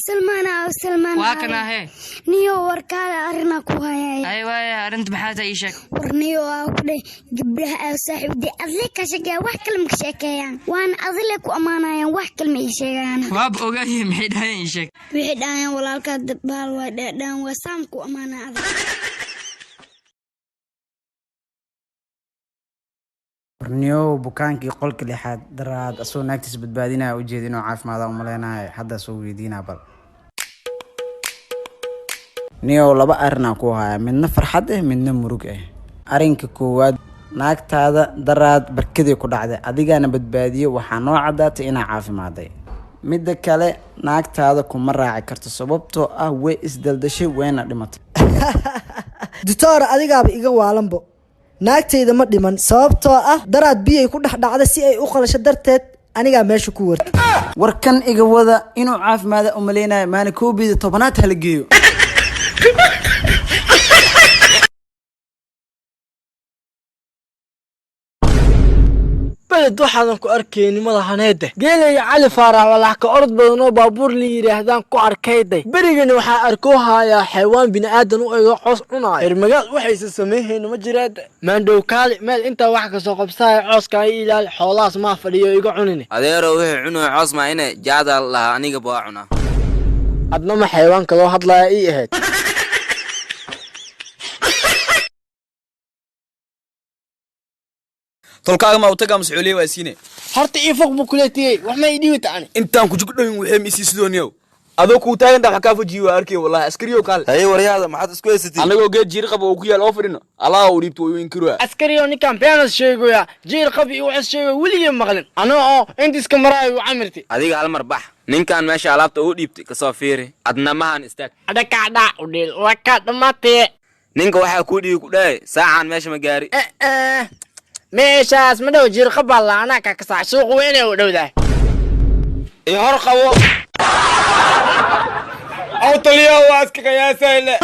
Salmaan aaw, Salmaan? Waa kan ahee. Niyo, warkaada arrinaa ku hayay. Ay waaya, arrinta maxaa taa? Ii sheeg. War niyo, aa ku dheh, gabdhaha aa saaxiibday adle ka sheekeeya, wax kale ma ka sheekeeyaan, waana adile ku ammaanayaan, wax kale ma ii sheegaan. Waaba ogaayey, maxay dhahayeen? Ii sheeg. Waxay dhahayaan walaalkaa baal waa dheedhaan, waa saam ku ammaanaya adag. Warniyow, bukaankii qolka lixaad daraad asagoo naagtiis badbaadinaya ujeeda inuu caafimaada umaleynayo, hadda soo weydiinaa. Bal niyow, laba arrinaa ku haya, midna farxad ah, midna murug ah. Arrinka koowaad, naagtaada daraad barkadii ku dhacday, adigaana badbaadiyo, waxaa noo caddaatay inaa caafimaaday. Midda kale, naagtaada kuma raaci karto, sababtoo ah way isdaldashay, wayna dhimatay. Doctor, adigaaba iga waalanbo. Naagtayda ma dhiman, sababtoo ah daraad biyay ku dhex dhacda si ay u qalasho darteed, anigaa meesha ku warta. Warkan iga wada, inuu caafimaada umaleynayo, maana koobida 10aad hala geeyo. Beled waxaadan ku arkayni madaxaneede. Geelaya Cali Faarax walax ka orod badan oo baabuur la yidhaahdaan ku arkayday. Berigani waxaa arkoo hayaa xayawaan bini'aadan u ego coos cunaayo. Hermagaal waxaysa sameeyhayna ma jiraade. Maandhow kaali meel intaa wax kasoo qabsahaya, cooska ay ilaali, xoolahaas maa fadhiyo iga cunine. Adeero, wuxuu cunuga coos maa ine jaada lahaa, aniga baa cunaa. Adna ma xayawaanka loo hadlaya ii ahayd. Tolkaaga ma utaga mas'uuliye waa siine. Horta ii foq buu kuleetiyey, wax ma ii dhiibata ani. Intaan ku jugdhawin waxay ma isii sidooniyow, adoo kuu taagan wax kaa fujiyo waa arkay, wallahi askariyow kaale. Haye waryaada, maxaad isku haysatiin? Anagoo geed jiir qaba oo ku yaal oo fadhino, Allah uu dhiibto uu inkiruwa. Askariyo, ninkan beenas sheegoya, jiir qabi iyo waxas sheegoya, weligii maqlin anoo oo inta iska maraayo u camirti. Adiga hal mar bax, ninkan meesha alaabta uu dhiibtay kasoo fiiri, adna mahan istaag. Dhakacdhac u dhil waa kaa dhammaatee. Ninka waxaa kuu dhiibi ku dhahay saacan meesha ma gaari. Meeshaas ma dhow, jiir qabaa la anaa kaa kasaac, suuq weynay u dhowdahay. Iyo hor qabo aw taliya, waa iska qiyaasayle.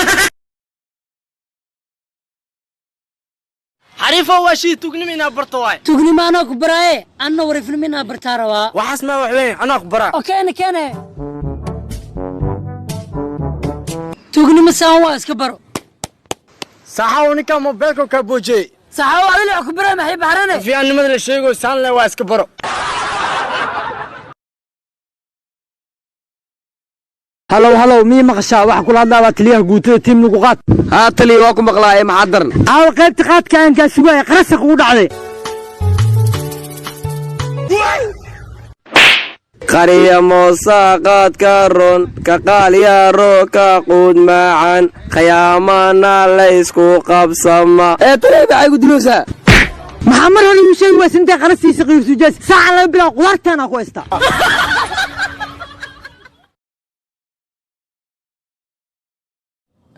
Xariifo, waa shii tugnimo inaa barto waay. Tugnimo anaa ku baraaye, anna wariifnimo inaa bartaa rabaa. Waxaas maa wax weyn, anaa ku baraa. Oo keene keene, tugnimo saan waa iska baro. Saaxaw, ninkan mobeelka kaa boojiyey. Saxaw, adil wax ku baraa, maxay baxrane? Fiicannimada la sheego saan le waa iska baro. Halow halow, mii maqashaa? Waxa kula hadlaa waa taliyaha guutada tiim lagu qaad. Haa taliya, waa ku maqlaaye, maxaa daran? Aawa qaybta qaadka aan kaa sugaya? Qarasaq ugu dhacday. Qariya moosa qaadka ron ka qaalyaaro ka quud maacan, khiyaamana la isku qabsama. Ee taliya, maxay ku diloosaa? Maxaa mar hore igu sheegi waysa intay qarastiisa qiirsujaas saaca laga bilaabo qudaartaana ku haystaa?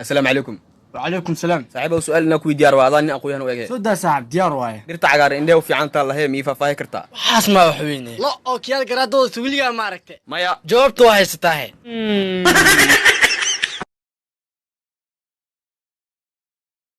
Assalaamu calaykum. Wacalaykum salaam. Saaxiibow, su'aal inaa ku weydiiyaa rabaa, adaa nin aqoon-yahan u ege. Soo daa saaxib, diyaar waaye. Dhirta cagaaran indhee u fiican taa lahee, mii faahfaahi kartaa? Waxaas maa wax weyne, lo oo kiyaal garaadooda weligaa ma aragte? Maya. Jawaabta waa haysataahe.